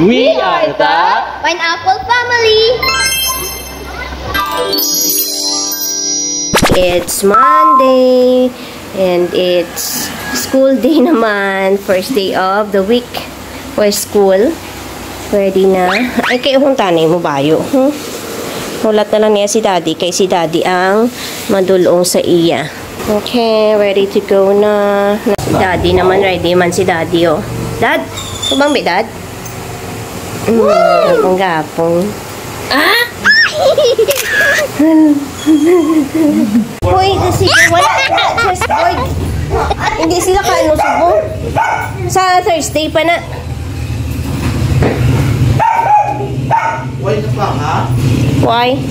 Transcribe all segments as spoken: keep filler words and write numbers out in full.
We are the Pineapple Family. It's Monday and it's school day naman, first day of the week for school. Ready na. Ay, kay kung tanay mo bayo. Hmm? Hulat na lang niya si Daddy, kay si Daddy ang madulong sa iya. Okay, ready to go na. Si Daddy naman, ready man si Daddy, oh. Dad, subang bi, Dad? Mm, gapong-gapong. Ah? Hoy, kasi wala na, just, oy. Hindi sila kaano subo. Sa Thursday pa na. Why na pa, ha? Why?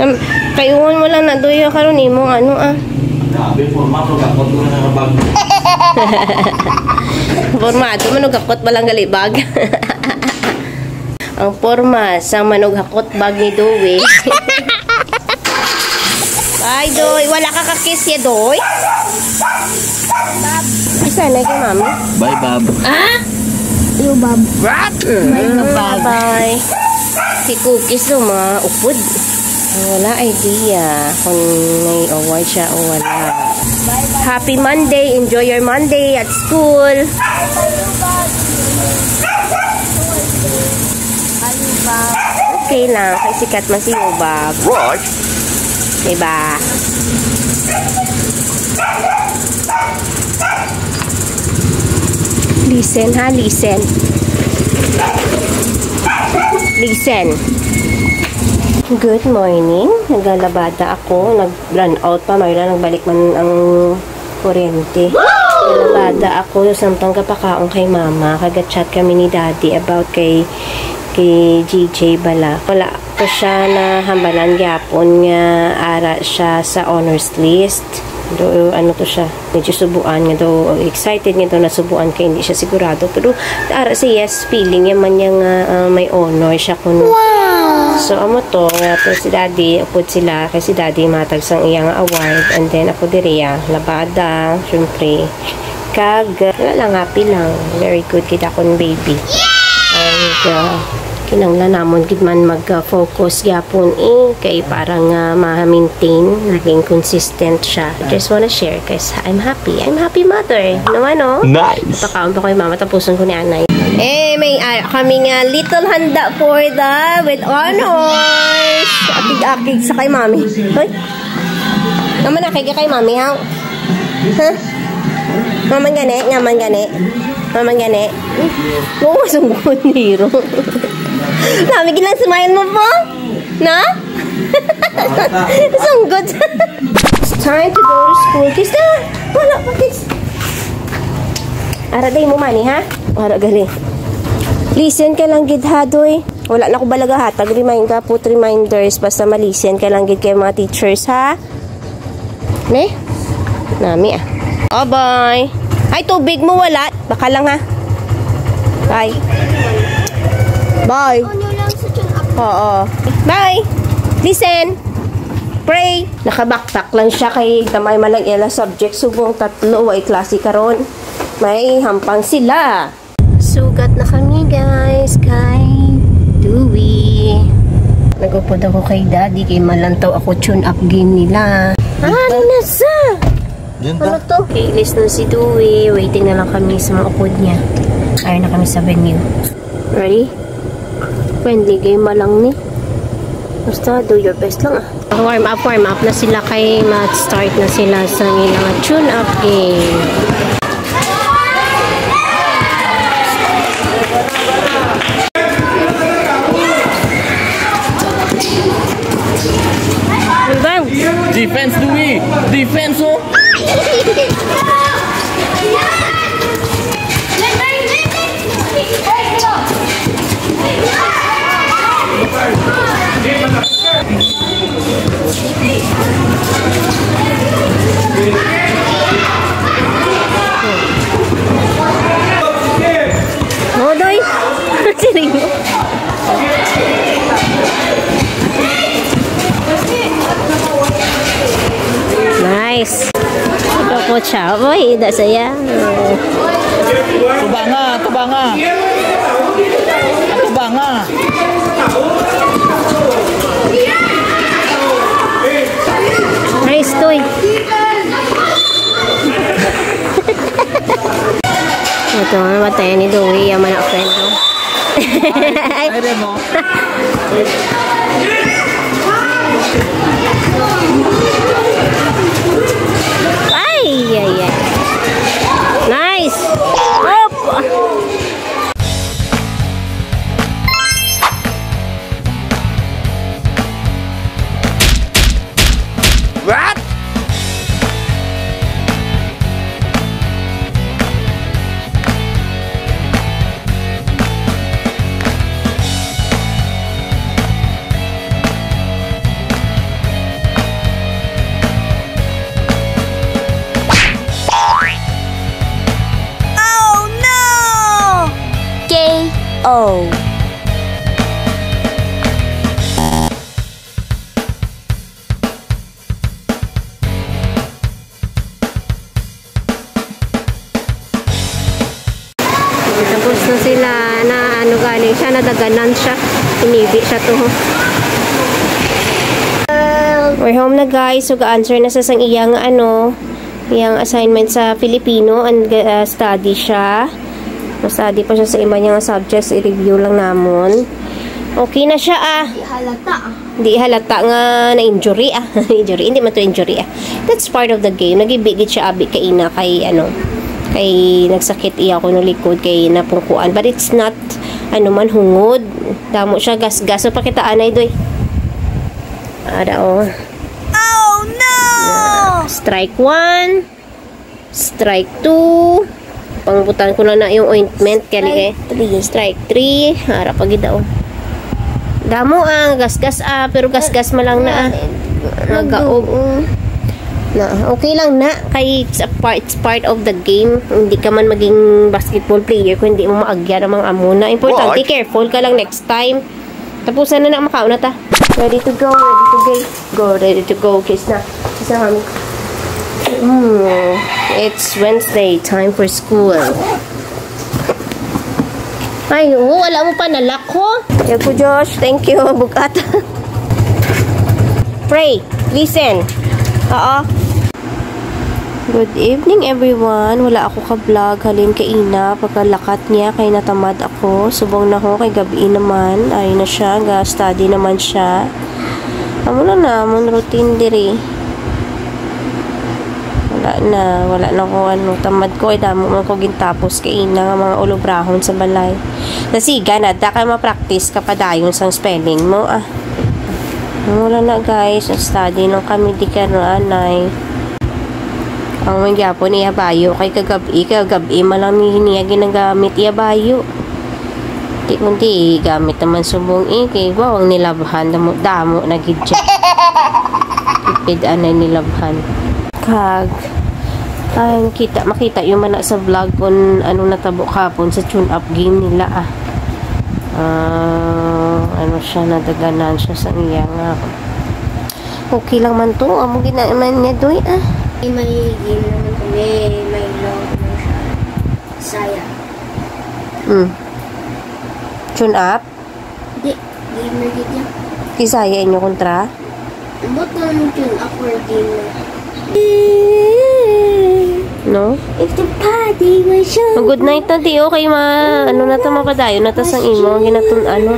Um, kayuhan mo lang na, Doy, karon imong ano, ah. Grabe, forma, so gakot mo na nga bag. Formado man, gakot ba lang gali bag? Ang porma sa manughakot bag ni Doy. Bye, Doy. Wala ka ka-kiss ya, Doy? Isa na kay Mami. Bye, Bob. Ah? Iyo, Bob. Bye, Bob. Bye. Si Cookies, no, mga upod. Wala idea kung may award siya o wala. Happy Monday. Enjoy your Monday at school. Okay lang. Kay sikat man si Yubab. Right. Diba? Listen, ha? Listen. Listen. Good morning. Naglalabada ako. Nag-brownout pa. Mayroon, nagbalik man ang kuryente. Naglalabada ako. Samtang gapakaon kay mama. Kaga-chat kami ni daddy about kay, kay G J bala. Wala ko siya nahambalan gyapon nga ara siya sa honors list. Do, ano to siya? Medyo subuan nga daw, excited nga daw nasubuan kay hindi siya sigurado. Pero ara sa yes, feeling niya man niya nga, ah, may honor siya kuno. Wow! So, amo to, nga to si daddy, upod sila, kay si daddy matag sang iya nga award, and then ako diri, ah, labada, syempre. Kag, wala lang, happy lang. Very good gid akong baby. And, ah, kinahanglan namon gid man mag-focus gyapon eh, kay para nga ma-maintain, naging consistent siya. Just wanna share, guys. I'm happy. I'm happy mother. Naman, oh. Nice. Pakaon pa ko yung mama, tapuson ko ni anay. Eh, may, ah, kami nga little handa for the with honors. Akig-akig sa kay mami. Hoy. Naman na, kay kay mami, ha? Ha? Maman gani, ngaman gani. Maman gani. Oo, sungkod ni Hiro. Nami gilang smile mo po? Na? Sungkod. It's time to go to school. Kiss na. Wala pa, kiss. Ara day mo mani, ha? Ara gali. Listen ka lang gid, ha, Doy. Wala na ko balaga hatag remind ka, put reminders. Basta ma-listen ka lang gid kay mga teachers, ha? Ne? Nami, ah. Oh, bye. Ay, tubig mo wala. Baka lang, ha? Bye. Bye. Ano lang sa tiyan ako? Oo. Bye. Listen. Pray. Nakabaktak lang siya kay tamay man lang ila subject. Subong tatlo, way klase karon. May hampang sila. Sugat na kami, guys, kay Dewey. Nag-upod ako kay Daddy kay malantaw ako tune up game nila. Ah, ano na sa? Diyan Ano ta? to? Okay, ilis na si Dewey. Waiting na lang kami sa mga upod niya. Ayaw na kami sa venue. Ready? Friendly game lang ni. Basta do your best lang, ah. Warm up, warm up na sila kay mag-start na sila sa ilang tune-up game. Bang! Defense, Dewey! Defense, oh! Modoy! Siling mo. Nice. Ito po siya. Uy, ida saya. Tubanga, tubanga. Nice toy. Ito, ang matayan ni Dewey, yung mga friend ko. Ay, mo. Ay, ay, ay. Nice! Up! What? Oh no! K O. Tapos na sila na ano galing siya, nadaganan siya. Inibi siya to. We're home na, guys. So, ga-answer na sa sang iyang ano, iyang assignment sa Filipino and uh, study siya. Study pa siya sa iba niyang subjects, i-review lang namon. Okay na siya ah. Di halata ah. Di halata nga na-injury ah. Injury, hindi man to injury ah. That's part of the game. Nagibigit siya abi kaina kay ano, kay nagsakit iya ko no likod kay napungkuan. But it's not ano man hungod. Damo siya gasgas. So pakita anay doy. Ada oh. Oh no! Strike one. Strike two. Pangbutan ko lang na yung ointment kaya eh. Strike three. Strike three. Harap pa gid oh. Damo ang gasgas ah, pero gasgas man lang na ah. Nagaog. Na, okay lang na kay it's a part, it's part of the game. Hindi ka man maging basketball player kung hindi mo maagyan ang mga amo na. Importante, careful ka lang next time. Tapusan na na, makaon na ta. Ready to go, ready to go. Go, ready to go. Kiss na. Kiss na, mami. Mm, it's Wednesday. Time for school. Ay, oh, wala mo pa nalak, ho? Yan po, Josh. Thank you. Bugat. Pray. Listen. Oo. Good evening, everyone. Wala ako ka-vlog halin kaina pagkalakat niya kay natamad ako. Subong na ho kay gabi naman. Ay na siya, ga-study naman siya. Amo lang namon routine diri. Wala na, wala na ko ano, tamad ko kay damo man ko gintapos kaina nga mga ulobrahon sa balay. Nasiga na, da kay ma-practice ka padayon sang spelling mo ah. Mura na, guys, study lang kami di karon anay. Ang man gyapon iya bayo kay kagab-i, kagab-i man lang ni niya ginagamit iya bayo. Di kundi gamit naman subong eh, kay wow ang nilabhan damo, damo na gid siya. Tipid anay nilabhan. Kag ay, kita, makita yung man na sa vlog kung anong natabo kapon sa tune-up game nila ah. Ah, ano siya, nadaganan siya sa iya nga. Okay lang man to, amo ginaman niya doy ah. May, may game naman kami, may love na siya. Saya. Hmm. Tune up? Di, game na gid yan. Kisaya inyo kontra? Ambot na naman yun, awkward game na. No? If the party was show. Good night na, di okay ma. Ano na to, mapadayon na to sang imo ang ginatun-an, no?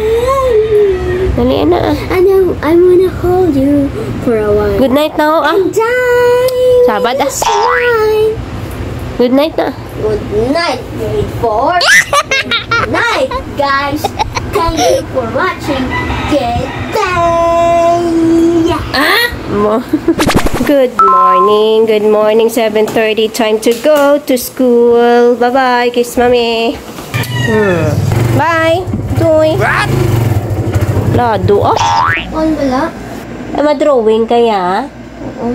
Dali na ah. I know, I wanna hold you for a while. Good night na ho ah. And time Sabad ah. is mine. Good night na. Good night, grade four. Good night, guys. Thank you for watching. Good day. Ah? Mo. Good morning. Good morning. Seven thirty. Time to go to school. Bye-bye. Kiss, mommy. Hmm. Bye. Doy. What? Lado, ah. On bala? Ah, ma-drawing kaya? Oo.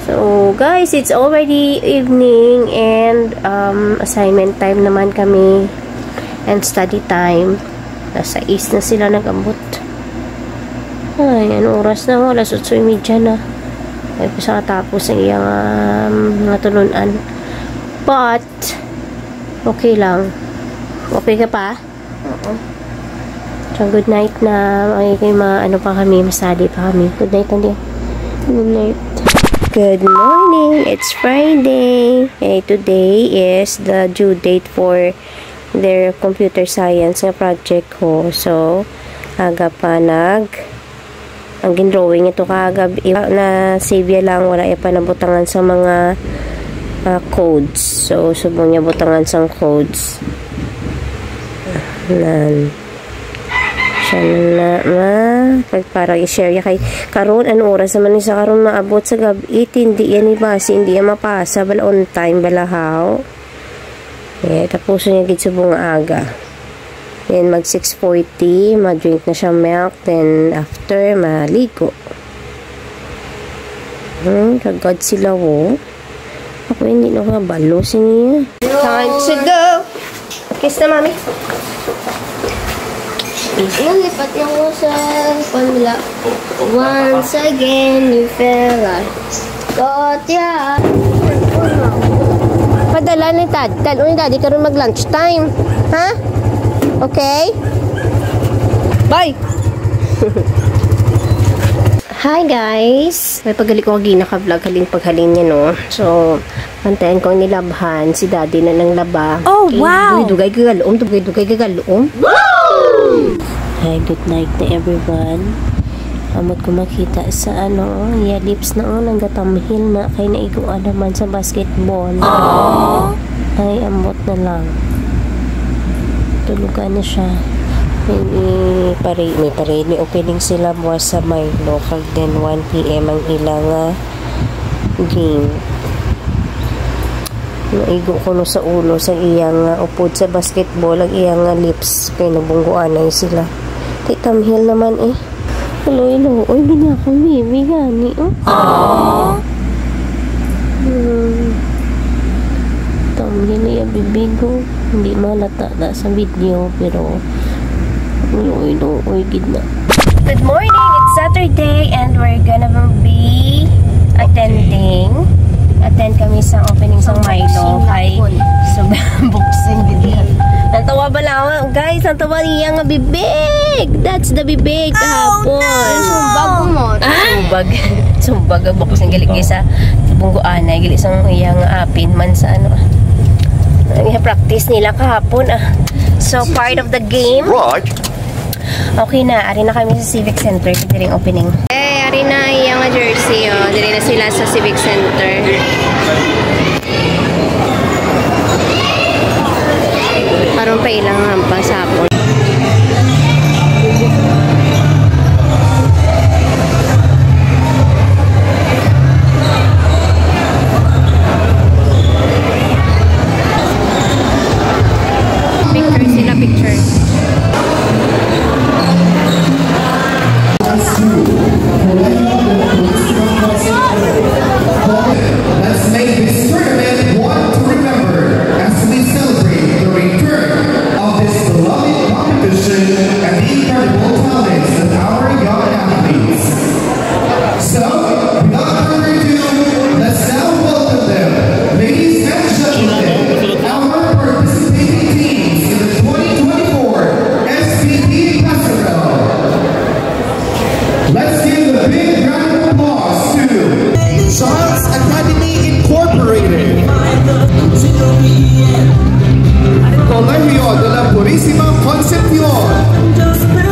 So, guys, it's already evening and, um, assignment time naman kami and study time. Alas sais na sila nag-abot. Ay, anong oras na? Oh, alas otso y media na. Ay, gusto katapos ang iyang, um, mga tulunan. But, okay lang. Okay ka pa? Oo. Ah, good night na. Ay, kay ma-, ano pa kami, masali pa kami. Good night, Andy. Good night. Good morning. It's Friday. Eh, today is the due date for their computer science nga project ko. So, aga pa nag, ang gin-drawing ito kagab-, na save ya lang, wala ya pa nabutangan sa mga, ah, codes. So, subong niya butangan sang codes. Nan. Siya na, ma. Kag parang i-share ya kay karon, ano oras naman ni sa karon maabot sa gab-i? Hindi yan ibasi, hindi yan mapasa. Bala on time, bala how? Eh, tapos niya gid subong nga aga. Then, mag six forty, ma-drink na siya milk. Then, after, maligo. Hmm, kagad sila, wo. Ako, hindi na kabalo siniya. Time to go. Kiss na, mami. Nalipat na ko sa panla. Once again, you fell out. Kotya. Padala ni Tad. Tan-, uy, Daddy, karon mag lunch time. Ha? Okay? Bye! Hi, guys! May paggali ko kagina ka vlog, halin paghalin niya, no? So, antayan ko ang nilabhan. Si Daddy na nang laba. Oh, wow! Dugay-dugay kagaluom, dugay-dugay kagaluom. Hi, good night to everyone. Amot ko makita sa ano, iya lips na, oh, nagatamhil na kay naiguan naman sa basketball. Aww. Ay, ambot na lang. Tulugan na siya. May, may pare-, may parade, may opening sila buwas sa Milo, kag then one P M ang ilang, ah, game. Naigo ko no sa ulo sa iyang, ah, upod sa basketball, ang iyang, ah, lips, kay nabungguanay sila. Ti tamhil naman, eh. Hello, hello. Uy, gini akong baby gani, oh. Aww. Hmm. Tamhil niya, bibig, oh. Hindi malata na sa video, pero luoy-luoy gid na. Good morning! It's Saturday and we're gonna be attending. Attend kami sa opening sa Milo. Boxing kay lapon. Sa boxing gid yan. Natawa ba lang? Guys, natawa niya nga bibig! That's the bibig kahapon. Sumbag mo. Sumbag. Sumbag ang boxing. Gali kay sa bungguanay. Gali sa iya nga apin man sa ano. Ang practice nila kahapon, ah. So, part of the game. Right. Okay na, ari na kami sa Civic Center, diri ang opening. Eh, ari na iya nga jersey, oh. Diri na sila sa Civic Center. Karon pa ilang hampas hapon. Picture sila, picture. Let's make this tournament one to remember as we celebrate the return of this beloved competition and the incredible talents of our young athletes. So, without further ado, let's now welcome them. Ladies and gentlemen, our participating teams in the twenty twenty-four S P P Festival. Let's give a big round of applause to Charles Academy Incorporated, Colegio de la Purisima Concepcion, Dexter.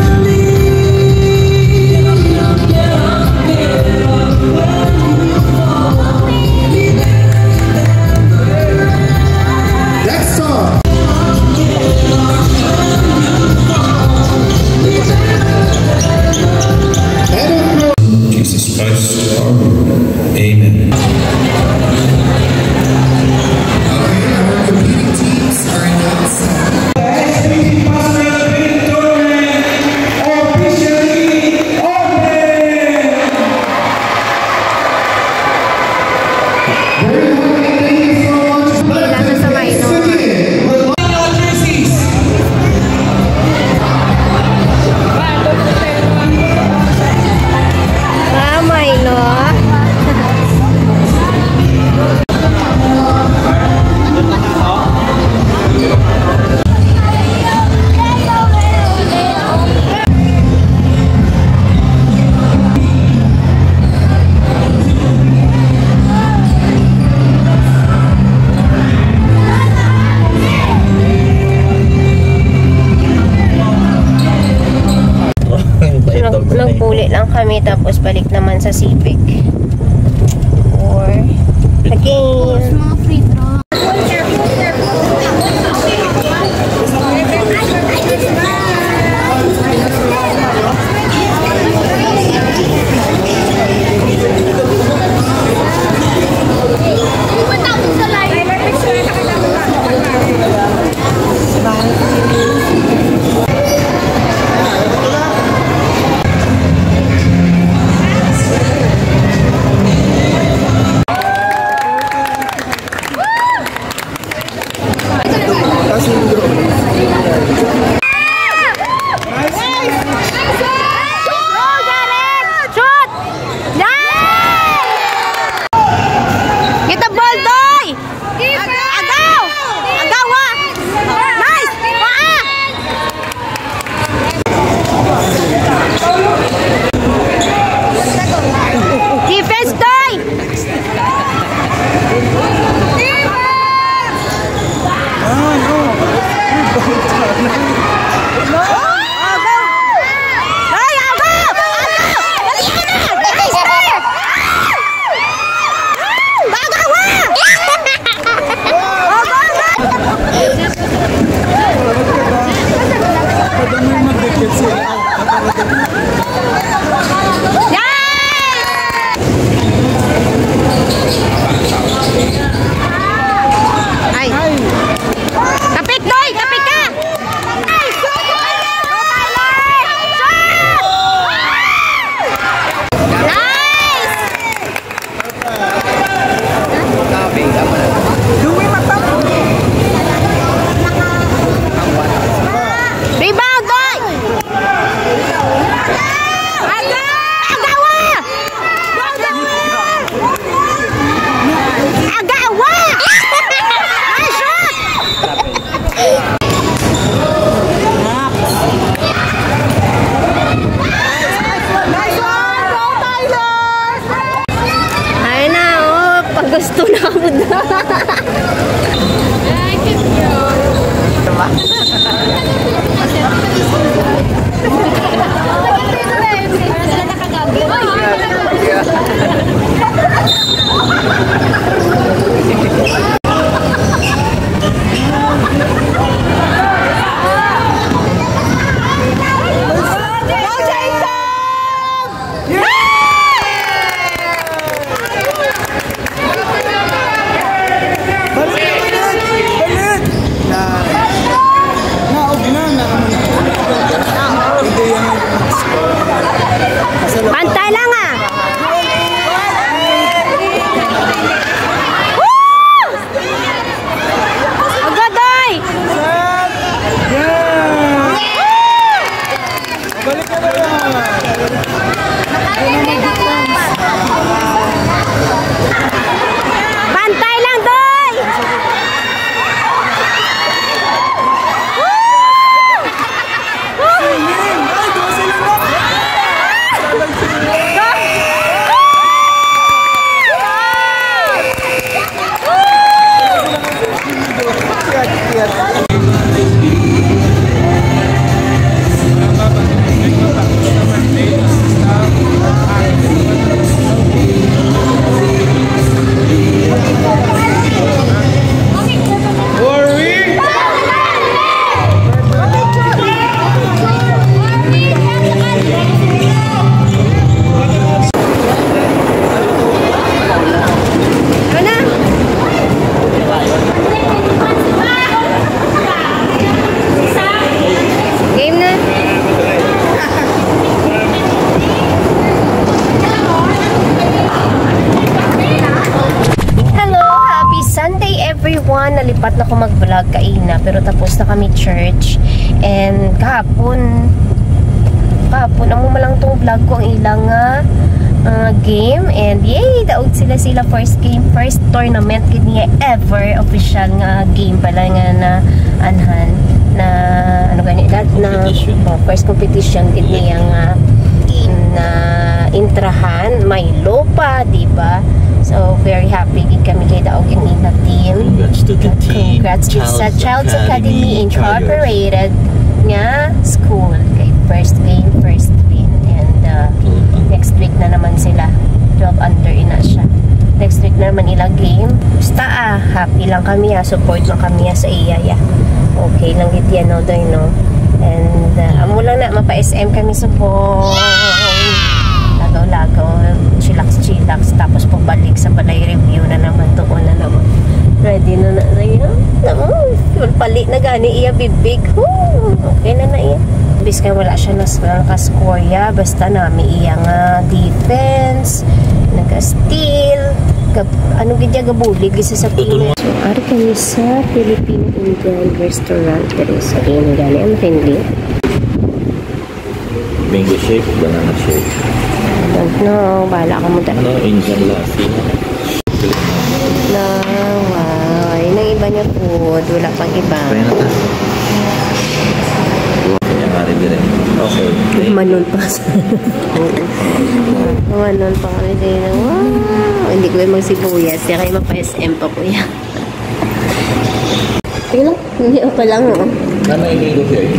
Jesus Christ, our Lord. Amen. Okay, our competing teams are announced. Very good, thank you so much. Lalo sa may Tapos balik naman sa Civic for the game. Small free throw. Shoot! Nice! Get the ball, Doy! Agaw! Agaw, ah! Nice! Paa! Defense, Doy! Agaw! Ay, agaw! Agaw! Dali ka na! Nice, Doy! Bagawa! Bagawa! Pwede mo yung magdikit sila. Ay. Tapik, Doy! Tapik ka! Ay! Shoot! Nice! Rebound, Doy! Agawa! Agawa! Nice shot! Nice one! Go, Tyler! Ay na, oh, pag gusto na ako na. Balik na, balik! Balik! Na, naog na, na, hindi yan ang Pantay lang, ah! Woo! Agad, ay! Yeah! Balik ka na lang. Pantay lang, Doy! Woo! Ay, doon sila na. Game na. Hello, happy Sunday, everyone. Nalipat na ko mag-vlog kaina, pero tapos na kami church. And kahapon, kahapon, amo man lang tong vlog ko, ang ilang, ah, ah, game. And yay, daog sila, sila first game, first tournament gid niya ever, official nga game pala nga na, anhan, na, ano gani, that na, Competition. Oh, first competition gid niya nga na intrahan, may lupa, di ba? So, very happy gid kami kay daog ang ila team. Congrats to the team. Congrats gid sa Child's Academy Incorporated nga school. Kay first game, first win. And, uh, Tulpa. Next week na naman sila. Twelve under ina siya. Next week na naman ila game. Basta, ah, happy lang kami, ah. Support lang kami, ah, sa iya, ya. Okay lang gid yan, no, Doy, no? And, ah, amo lang na, mapa-S M kami subong. Lagaw-lagaw, chillax-chillax. Tapos pagbalik sa balay, review na naman, tuon na naman. Ready na na, na iya. Naman, pali na gani iya bibig. Woo! Okay na na iya. Bis kay wala siya nas-, nakascore, ya. Basta nami iya nga defense, nag-steal, gab-, ano gid ya, gabulig gid sa team. So, ari kami sa Filipino-Indian restaurant diri sa Indian. Ang friendly. Mango shake, banana shake. Don't know. Bahala ka mo, da. Ano, Indian lassi. Na, wow. Yun ang iba niya food. Wala pang iba. Kaya na ta. Kaya nga rin din eh. Okay. Manol pa. Manol pa kami din. Wow. Hindi ko yung magsibuyas. Kaya kayo mapa-S M pa, kuya. Sige lang. Hindi, okay lang, oh. Tama, iligo siya eh.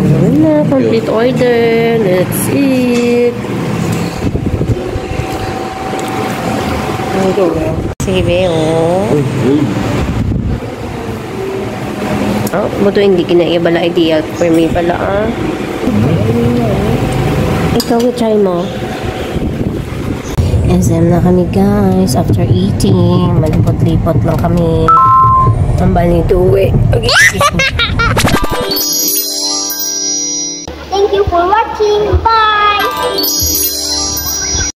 Ano na, complete order. Let's eat. Sige, be, oh. Uy, uy. Oh, buto hindi kinaiya bala idea for me pala, ah. Ikaw, try mo. S M na kami, guys. After eating, malipot-lipot lang kami. Tambal ni Due. Thank you for watching. Bye!